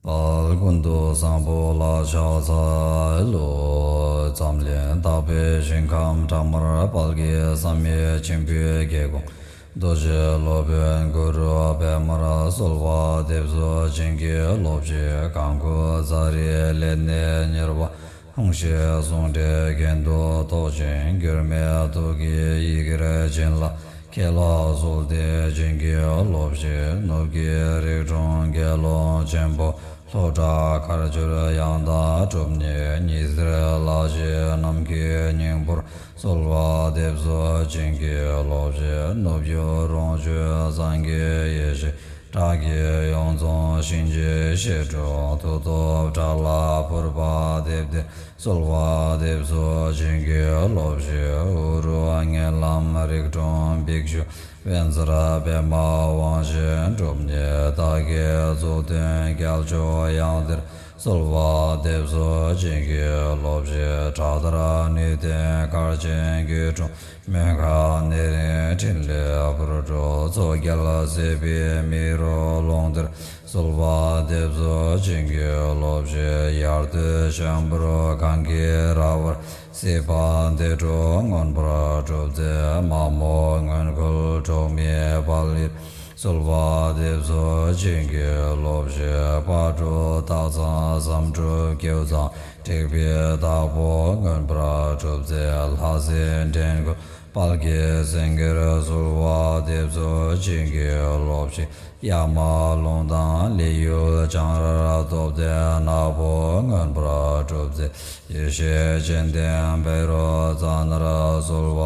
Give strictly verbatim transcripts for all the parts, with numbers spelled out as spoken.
ཀུན་ཏུ་བཟང་པོ་ལ་ཕྱག་འཚལ་ལོ། འཛམ་གླིང་དག་པའི་ཞིང་ཁམས་དྲག་དམར་དཔལ་གྱི་བསམ་ཡས་མཆིམས་ཕུའི་རྒྱལ་ཁོངས། རྡོ་རྗེ་སློབ་དཔོན་གུ་རུ་པདྨར་གསོལ་བ་འདེབས་སོ། བྱིན་གྱིས་རློབས་ཤིག་གང་སྐུ་ཙཱ་རི་ལས་ནི་ཉེར་པ། ཧཱུྃ་ཞེས་གསུངས་ཏེ་གྱེན་དུ་བཟློག་ཅིང་འགྱུར་མེད་ཐུགས་ཀྱི་ཡི་གེར་བྱིན་རླབས། ཁྱེད་ལ་གསོལ་ཏེ་བྱིན་གྱིས་རློབས་ཤིག་ནུབ་ཀྱི་རིགས་དྲུང་དགེ་སློང་ཆེན་པོ་ལྷོ་བྲག་མཁར་ཆུར་ཡང་དག་གྲུབ་བརྙེས་ཉི་ཟེར་ལ་ཞེས་ནམ་མཁའི་སྙིང་པོར་གསོལ་བ་འདེབས་སོ། བྱིན་གྱིས་རློབས་ཤིག་ནུབ་ཡུལ་རོང་ཆུ་སངས་རྒྱས་ཡེ་ཤེས་གྲགས་ཀྱི་ཡོངས་རྫོགས་གཤིན་རྗེའི་གཤེད་འབྲུ་མཐུ་སྟོབས་དྲག་ལ་ཕུར་པ་རྡེབ་སྟེ། གསོལ་བ་འདེབས་སོ། བྱིན་གྱིས་རློབས་ཤིག་ཨུ་རུ་ངན་ལམ་རིགས་དྲུང་བྷིག་ཤུ་བཛྲ་པདྨ་དབང་ཆེན་གྲུབ་བརྙེས་བདག་གིས་རྫོགས་ལྡན་རྒྱལ་མཆོག་ཡང་གཏེར་གསོལ་བ་འདེབས་སོ། བྱིན་གྱིས་རློབས་ཤིག་བྲག་དར་ནུས་ལྡན་མཁར་ཆེན་རྒྱུད་དྲུང་མོན་ཁ་ནེ་རིང་ཕྲིན་ལས་ཕུར་དུ་མཚོ་རྒྱལ་སྲིད་པའི་མེ་རུ་ཀླུང་གཏེར་གསོལ་བ་འདེབས་སོ། བྱིན་གྱིས་རློབས་ཤིག་ཡར་སྟོད་ཤམ་བུར་གངྒཱའི་ར་བར་སྲིད་པ་བདེ་དྲོད་མངོན་པར་གྲུབ་མཛད་མ་མོ་སྔོན་ཁོལ་གྲོགས་མེད་དཔལ་ཡུལ་གསོལ་བ་འདེབས་སོ། བྱིན་གྱིས་རློབས་ཤིག་དཔལ་སྤྲུལ་སྟག་ཚང་བསམ་གྲུབ་ཀེའུ་ཚང་དྲེགས་པའི་བདག་པོ་མངོན་པར་གྲུབ་མཛད་ལྷ་སྲིན་བྲན་སྐོལ་དཔལ་གྱི་སེང་གེར་གསོལ་བ་འདེབས་སོ། བྱིན་གྱིས་རློབས་ཤིག་ཡ་མ་ཀླུང་དང་ལི་ཡུལ་བྱང་རལ་སྟོབས་ལྡན་ནག་པོ་མངོན་པར་གྲུབ་མཛད་ཡེ་ཤེས་སྤྱན་ལྡན་བཻ་རོ་ཙ་ནར་གསོལ་བ་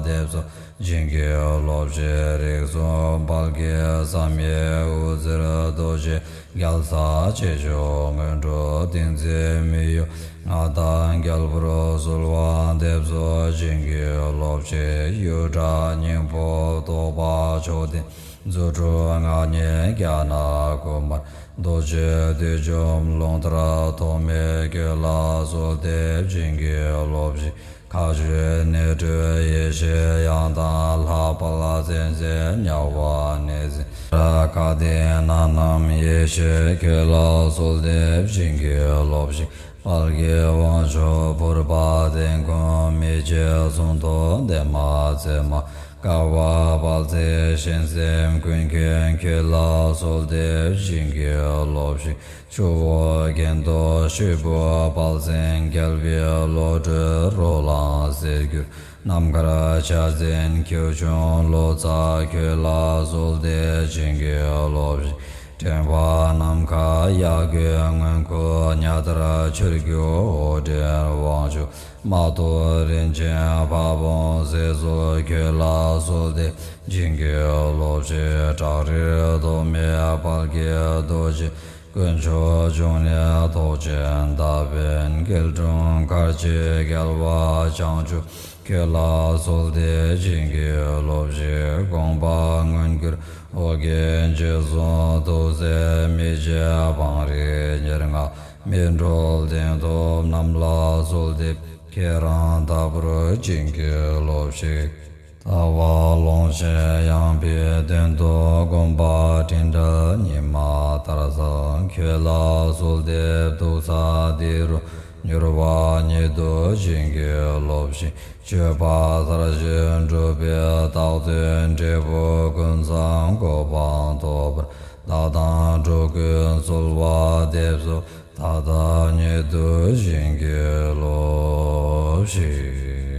འདེབས་སོ། བྱིན་གྱིས་རློབས་ཤིག་རིགས་གསུམ་དཔལ་གྱི་བསམ་ཡས་དབུ་རྩེར་རྡོ་རྗེ་རྒྱལ་ཚ་ཆེ་མཆོག་སྔོན་འགྲོ་ཏིང་འཛིན་མི་གཡོ་མངའ་བདག་རྒྱལ་པོར་གསོལ་བ་འདེབས་སོ། བྱིན་གྱིས་རློབས་ཤིག་གཡུ་བྲག་སྙིང་པོ་རྟོགས་པ་མཆོག་ལྡན་རྫུ་འཕྲུལ་ངག་བརྙན་རྒྱ་ནག་དགུ་དམར་རྡོ་རྗེ་བདུད་འཇོམས་རླུང་ལྟར་ཐོགས་མེད་ཁྱོད་ལ་གསོལ་ཏེ་བྱིན་གྱིས་རློབས་ཤིག་མཁའ་སྤྱོད་ནཻ་ཊཱིཀ་ཡེ་ཤེས་ཡང་དག་ལྷ་དཔལ་མཚན་ཟིན་དམྱལ་བ་ནད་མཚོན་རཀ་ཏི་ན་རྣམས་ཡེ་ཤེས་ཁྱོད་ལ་གསོལ་ཏེ་བྱིན་གྱིས་རློབས་ཤིག་དཔལ་གྱི་དབང་མཆོག་ཕུར་པ་དན་ཁུང་མི་ཕྱེད་ཟུང་དུ་འདེགས་མ་ཚད་མ་དཀའ་བ་དཔལ་བརྩེགས་གཤིན་རྗེའི་ཀུན་མཁྱེན་ཁྱོད་ལ་གསོལ་ཏེ་བྱིན་གྱིས་རློབས་ཤིག་ཆུ་བོ་གྱེན་དུ་ཤུད་པོ་དཔལ་མཚན་རྒྱལ་བའི་བློ་གྲོས་རོ་ལངས་གསེར་འགྱུར་ནམ་མཁར་འཆར་ཅན་ཁྱེའུ་ཆུང་ལོ་ཙཱ་ཁྱོད་ལ་གསོལ་ཏེ་བྱིན་གྱིས་རློབས་ཤིག་འདྲེན་པ་ནམ་མཁའ་གཡག་རྒོད་སྔོན་ཁོལ་ཉ་ལྟར་ཆོས་སྐྱོང་འོད་འདྲེན་དབང་ཕྱུག་མ་ཐོག་རིན་ཆེན་ཕ་བོང་ཟས་སོགས་ཁྱོད་ལ་གསོལ་ཏེ་བྱིན་གྱིས་རློབས་ཤིག་བྲག་རིར་ཐོགས་མེད་དཔལ་གྱི་རྡོ་རྗེ་དཀོན་མཆོག་འབྱུང་གནས་ཐོགས་ཆེན་དག་པའི་སྐྱིལ་ཀྲུང་མཁར་ཆེན་རྒྱལ་བ་བྱང་ཆུབ་ཁྱོད་ལ་གསོལ་ཏེ་བྱིན་གྱིས་རློབས་ཤིག་དགོངས་པ་མངོན་གྱུར་ཨོ་རྒྱན་རྗེས་བཟུང་ཐུགས་སྲས་མི་ཕྱེད་བང་རིམ་ཉེར་ལྔ་མི་འགྲོལ་གདན་ཐོབ་རྣམས་ལ་གསོལ་ཏེ་ཁྱེད་རང་དག་པར་བྱིན་གྱིས་རློབས་ཤིག་ལྟ་བ་ཀློང་ཆེན་ཡངས་པའི་དོན་དུ་སྒོམ་པ་སྤྲིན་བྲལ་ཉི་མ་ལྟར་བཟང་ཁྱོད་ལ་གསོལ་ཏེ་འདུག་ས་འདི་རུ་མྱུར་བ་ཉིད་དུ་བྱིན་གྱིས་རློབས་ཤིག་སྤྱོད་པ་གསར་བཞེངས་འགྲུབ་པའི་རྟགས་ཐོན་འབྲས་བུ་ཀུན་བཟང་གོ་འཕང་ཐོབ་པར་བདག་དང་འགྲོ་ཀུན་གསོལ་བ་འདེབས་སོ། ད་ལྟ་ཉིད་དུ་བྱིན་གྱིས་རློབས་ཤིག